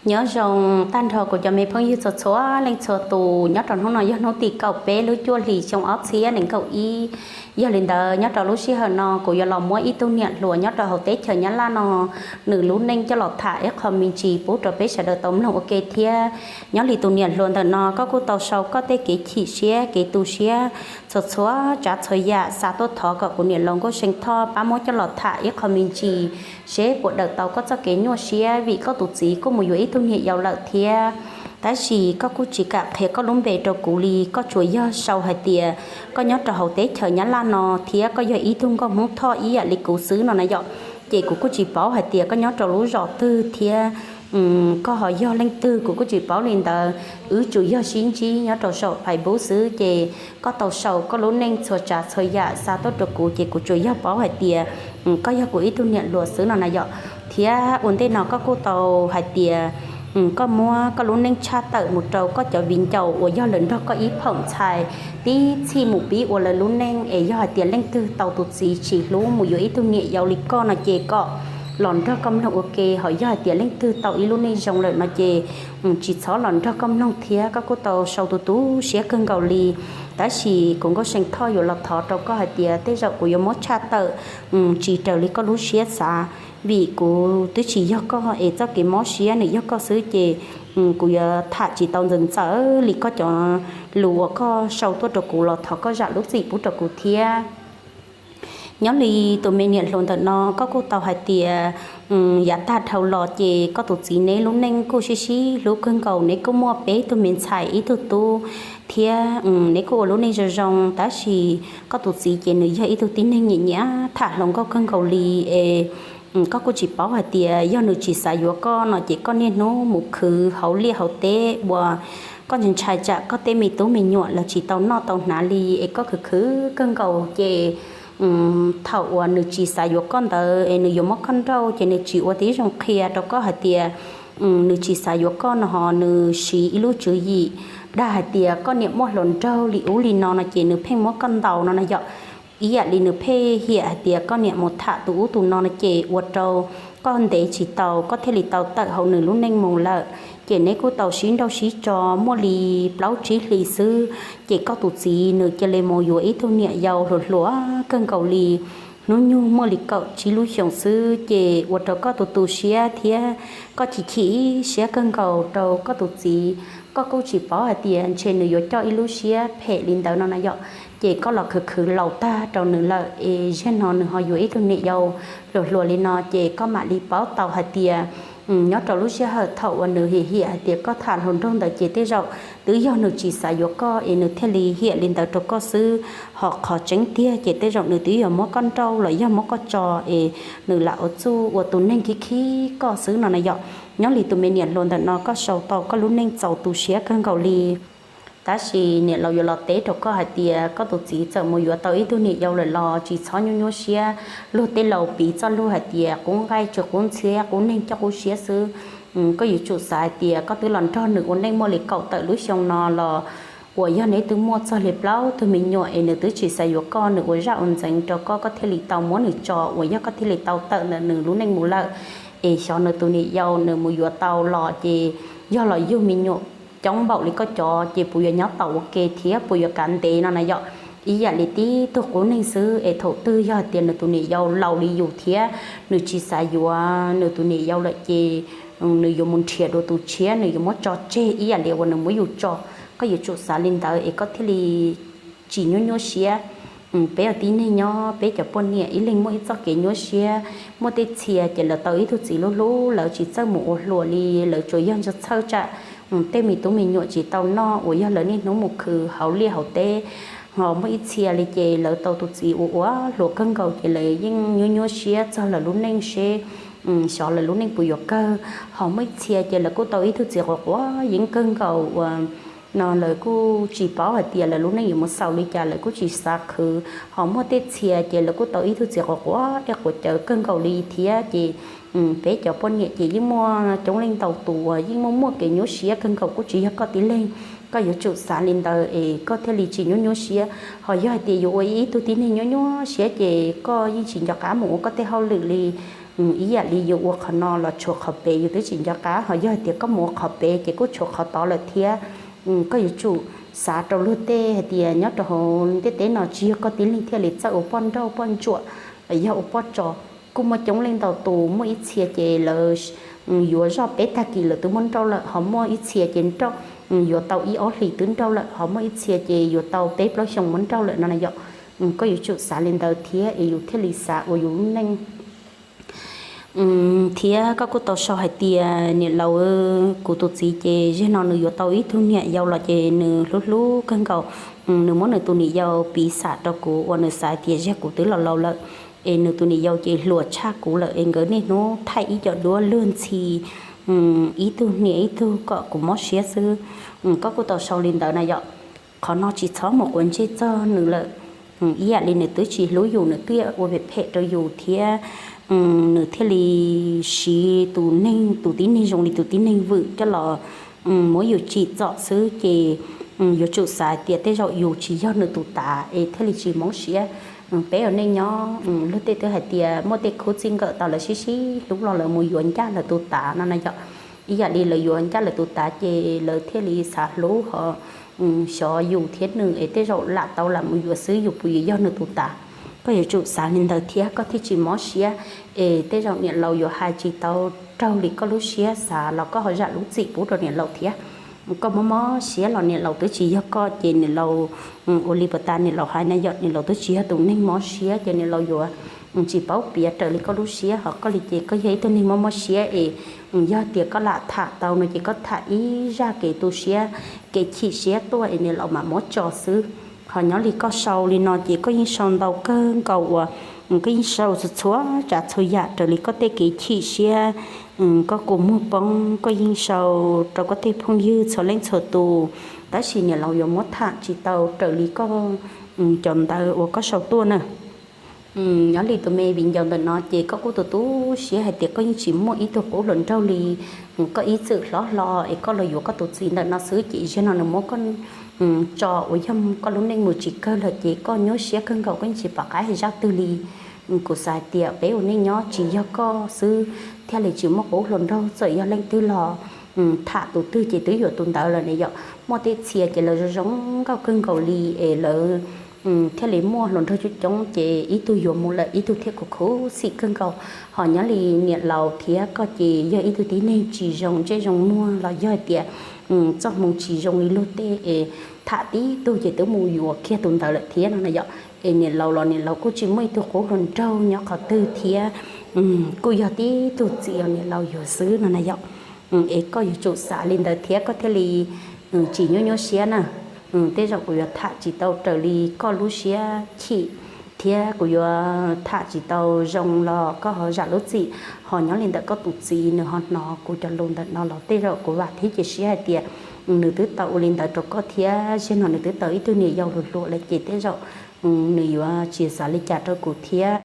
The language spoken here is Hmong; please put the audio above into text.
Nyob zoo tag nrho kuv cov me phooj ywg txhua txhua leej txhua tus, nyob rau hnub no yog hnub tim kaum peb lub cuaj hlis xyoo ob txhiab nees nkaum ib. Yog li ntawd nyob rau lub sij hawm no kuv yuav los muab ib tug niam hluas nyob rau hauv teb chaws Nyab Laj no, nws lub neej coj los tham ib qho me ntsis pub rau peb sawv daws tau mloog ua ke thiab. Nyob li tus niam hluas ntawm no koj kuj tau sau koj tej kev chim siab kev tu siab txhua txhua tsav txhua yam xa tuaj thov kom kuv niam laus Nkauj See Thoj pab muab coj los tham ib qho me ntsis seb puas daws tau koj txoj kev nyuaj siab vim koj tus txiv kuj mus yuav ib tug niam yau lawm thiab. Tab sis koj kuj tsis kam qhia koj lub npe rau kuv li, koj tsuas yog sau hais tias koj nyob rau hauv teb chaws Nyab Laj no thiab koj yog ib tug nkauj Hmoob Thoj ib yam li kuv xwb no na yom. Ces kuv kuj tsis paub hais tias koj nyob rau lub zos twg thiab koj ho yog leej twg kuv kuj tsis paub li ntawd. Wb tsuas yog sib ntsib nyob rau saum Facebook xwb ces koj tau sau koj lub neej txhua tsav txhua yam xa tuaj rau kuv ces kuv tsuas yog paub hais tias koj yog kuv ib tug niam hluas xwb no na yom. Thiab ua ntej no koj kuj tau hais tias koj muab koj lub neej tshaj tawm mus rau koj cov viv ncaus uas yog lawv nrog koj ib phaum ntxhais tib txhij mus pib ua lawv lub neej es yog hais tias leej twg tau tus txiv tsis hlub mus yuav ib tug niam yau li koj no ces kom los nrog koj mloog ua ke, ho yog hais tias leej twg tau ib lub neej zoo lawm no ces tsis txhob los nrog koj mloog thiab. Koj kuj tau sau tu tu siab kawg nkaus li. Tab sis kuv Nkauj See Thoj yuav los thov rau koj hais tias tej zaum kuv yuav muab tshaj tawm tsis raws li koj lub siab xav, vim kuv twb tsis yog koj es txoj kev mob siab nws yog koj xwb ces kuv yuav tham tsis tau ntxawm ntxawm li koj cov lus uas koj sau tuaj rau kuv los thov koj zam lub txim pub rau kuv thiab. Nyob li tus me niam hluas ntawm no koj kuj tau hais tias yav tag dhau los ces koj tus txiv neb lub neej kuj sib sib hlub kawg nkaus, neb kuj muaj peb tug me ntxhais ib tug tub thiab neb kuj ua lub neej zoo zoo. Tab sis koj tus txiv ces nws yog ib tug tib neeg nyiam nyiam tham hluas nkauj kawg nkaus li es koj kuj tsis paub hais tias yog nws tsis xav yuav koj no ces koj niaj hnub mus khwv hauv liaj hauv teb uas koj ntshai tsam koj tej me tub me nyuam los tsis tau noj tau hnav li es koj khwv khwv kawg nkaus ces thaum uas nws tsis xav yuav koj ntawd es nws yuav muab koj nrauj ces nws tsis ua tib zoo qhia rau koj hais tias nws tsis xav yuav koj no ho nws siv ib lub tswv yim dag hais tias koj niam muaj hluas nraug li ub li no no ces nws pheej muab koj ntaus no no yom. Ib yam li nws pheej hiam hais tias koj niam mus tham tus ub tus no no ces ua rau koj ntev tsis tau koj thiaj li tau tawm hauv nws lub neej mus lawm. Ces neb kuj tau sib nrauj sib tso muaj li plaub tsib hlis xwb ces koj tus txiv nws cia li mus yuav ib tug niam yau hluas hluas kawg nkaus li, hnub nyoog muaj li kaum tsib lub xyoos xwb ces ua rau koj tu tu siab thiab koj chim chim siab kawg nkaus rau koj tus txiv. Koj kuj tsis paub hais tias ntshe nws yuav coj ib lub siab phem li ntawd no na yom. Ces koj los khwv khwv laus tag rau nws lawm es zaum no nws ho yuav ib tug niam yau hluas hluas li no ces koj mam li paub tau hais tias nyob rau lub sij hawm thaum uas nws hiam hiam hais tias koj tham hluas nraug ntawd ces tej zaum twb yog nws tsis xav yuav koj es nws thiaj li hiam li ntawd rau koj xwb. Ho qhov tseeb tiag ces tej zaum nws twb yog muab koj nrauj los yog muab koj tso es nws lam ua txuj ua tus neeg khib khib koj xwb no na yom. Nyob li tus me niam hluas ntawm no koj sau tau koj lub neej txaus tu siab kawg nkaus li. Tab sis niam laus yuav los teb rau koj hais tias koj tus txiv txawm mus yuav tau ib tug niam yau lawm los tsis txhob nyuaj nyuaj siab. Luag tej laus piv txoj lus hais tias qub nqaij tsuas qub ntxhiab, qub neeg coj qub siab xwb. Koj yuav tsum xav hais tias koj twb los nrog nws ua neej muaj li kaum tawm lub xyoo no los uas yog neb twb muaj txog li plaub tug me nyuam es nws twb tsis xav yuav koj, nws ua zaj ua ntxeev rau koj, koj thiaj li tau muab nws tso uas yog koj thiaj li tau tawm ntawm nws lub neej mus lawm. Es xyov nws tus niam yau nws mus yuav tau los ces yog los yug me nyuam coob npaum li koj cov ces puas yuav nyob tau ua ke thiab puas yuav kav ntev no na yom. Ib yam li tib tug qub neeg xwb es thaum twg yog hais tias nws tus niam yau laus li yus thiab nws tsis xav yuav nws tus niam yau lawm ces nws yuav mus nrhiav dua tus tshiab, nws yuav muab tso tseg ib yam li uas nws muab yus tso. Koj yuav tsum xav li ntawd es koj thiaj li tsis nyuaj nyuaj siab. Peb ua tib neeg nyob, peb cov poj niam ib leeg muaj ib txoj kev nyuaj siab. Muaj tej txhia ces lawv tau ib tug txiv hlub hlub, lawv tsis txawj mus ua hluas li, lawv tsuas yog ntsa txhawj tsam tej me tub me nyuam tsis tau noj uas yog lawv niaj hnub mus khwv hauv liaj hauv teb. Ho muaj ib txhia li ces lawv tau tus txiv ua ua hluas kawg nkaus ces lawv yeej nyuaj nyuaj siab txog lawv lub neej seb xyov lawv lub neej puas yuav kawg. Ho muaj ib txhia ces lawv kuj tau ib tug txiv quav quav yeeb kawg nkaus uas no lawv kuj tsis paub hais tias lawv lub neej yuav mus xaus li cas, lawv kuj tsis xav khwv. Ho muaj tej txhia ces lawv kuj tau ib tug txiv quav quav ej quav cawv kawg nkaus li thiab ces peb cov poj niam ces yeej muaj coob leej ntau tus uas yeej muaj muaj kev nyuaj siab kawg nkaus, kuj tsis yog koj tib leeg. Koj yuav tsum xav li ntawd es koj thiaj li tsis nyuaj nyuaj siab. Ho yog hais tias yuav ua ib tug tib neeg nyuaj nyuaj siab ces koj yeej tsis nco qab mus ua koj tej hauj lwm li. Ib yam li yus ua qhov no los tshuav qhov pem yus twb tsis nco qab, ho yog hais tias koj mus ua qhov pem ces kuj tshuav qhov tod lawm thiab. Koj yuav tsum xav rau luag tej hais tias nyob rau hauv ntiaj teb no tsis yog koj tib leeg thiaj li txawj ua poj nrauj poj ntsuam los yog ua poj tso. Kuj muaj coob leej ntau tus, muaj ib txhia ces lawv yuav zoj peb tag kis lawv twb muab nrauj lawm, ho muaj ib txhia ces nrauj yuav tau ib ob hlis twb nrauj lawm, ho muaj ib txhia ces yuav tau peb plaub xyoos muab nrauj lawm no na yom. Koj yuav tsum xav li ntawd thiab es yus thiaj li xav ua yus lub neej. Thiab koj kuj tau sau hais tias niam laus, kuv tus txiv ces zeg no nws yuav tau ib tug niam yau los ces nws hlub hlub kawg nkaus. Nws muab nws tus niam yau piv xam rau kuv uas nws xav tias zeg kuv twb los laus lawm, es nws tus niam yau ces hluas tshaj kuv lawm es nkawd niaj hnub thaij ib co duab luag ntxhi ib tug niam ib tug kom kuv mob siab xwb. Koj kuj tau sau li ntawd na yom. Qhov no tsis txhob mus quav ntsej txog nws lawm. Ib yam li nws twb tsis hlub yus, nws twb ua phem phem rau yus thiab nws thiaj li siv tus neeg, tus tib neeg zoo li tus tib neeg vwm coj los muab yus tsim txom xwb ces yuav tsum xav tias tej zaum yus tsis yog nws tus tav es thiaj li tsis mob siab. Peb ua neej nyob luag tej twb hais tias muaj tej khub txij nkawm tau lawv sib sib hlub los lawv mus yuav ncaj lawv tus tav no na yom. Ib yam li lawv yuav ncaj lawv tus tav ces lawv thiaj li xav hlub ho xyov yus thiab nws es tej zaum lam tau lam mus yuav xwb yus puas yuav yog nws tus tav. Koj yuav tsum xav li ntawd thiab koj thiaj tsis mob siab es tej zaum niam laus yuav hais tsis tau raug li koj lub siab xav los koj ho zam lub txim pub rau niam laus thiab. Koj mob mob siab los niam laus twb tsis yog koj ces niam laus ua li puas tas niam laus hais na yom, niam laus twb tsis yog tus neeg mob siab ces niam laus yuav tsis paub piav raws li koj lub siab. Ho koj li ces koj yog ib tug neeg mob mob siab es yog tias koj lam tham tau no ces koj tham ib zaj kev tu siab, kev chim siab tuaj es niam laus mam muab tso xwb. Ho nyob li koj sau li no ces koj yeej sau ntau kawg nkaus uas koj yeej sau txhua txhua tsav txhua yam raws li koj tej kev chim siab, koj kua muag poob koj yeej sau rau koj tej phooj ywg txhua leej txhua tus, tab sis niam laus yuav muab tham tsis tau raws li koj cov ntawv uas koj sau tuaj na. Nyob li tus me viv ncaus ntawm no ces koj kuj tu tu siab hais tias koj yeej tsis muaj ib tug qub hluas nraug li koj ib txwm hlob hlo es koj los yuav koj tus txiv ntawm no xwb ces zaum no nws muab koj tso uas yog koj lub neej mus tsis kawg lawm ces koj nyuaj siab kawg nkaus, koj yeej tsis pom qab hais zaj twg li. Kuv xav hais tias peb ua neej nyob tsis yog koj xwb thiaj li tsis muaj qub hluas nraug, txawm yog leej twg los tham tus twg ces twb yuav tus ntawd lawm ne yom. Muaj tej txhia ces lawv zoo zoo nkauj kawg nkaus li es lawv thiaj li muaj hluas nraug coob coob ces ib tug yuav mus lawm ib tug thiaj khuv khuv xim kawg nkaus. Ho nyob li niam laus thiab koj ces yog ib tug tib neeg tsis zoo ntsej zoo muag los yog hais tias txoj hmoo tsis zoo li luag tej es tham tib tug ces twb mus yuav kiag tus ntawd lawm thiab no na yom. Es niam laus los niam laus kuj tsis muaj ib tug qub hluas nraug nyob qhov twg thiab kuj yog tib tug txiv uas niam laus yuav xwb no na yom. Es koj yuav tsum xav li ntawd thiab koj thiaj li tsis nyuaj nyuaj siab na. Tej zaum kuv yuav tham tsis tau raws li koj lub siab chim thiab kuv yuav tham tsis tau zoo los koj ho zam lub txim. Ho nyob li ntawm koj tus txiv nws ho hnov kuv cov lus ntawm no los tej zaum kuv vam thiab cia siab hais tias nws twb tau ua li ntawd rau koj thiab zaum no nws twb tau ib tug niam yau hluas hluas lawm ces tej zaum nws yuav tsis xav li cas rau kuv thiab.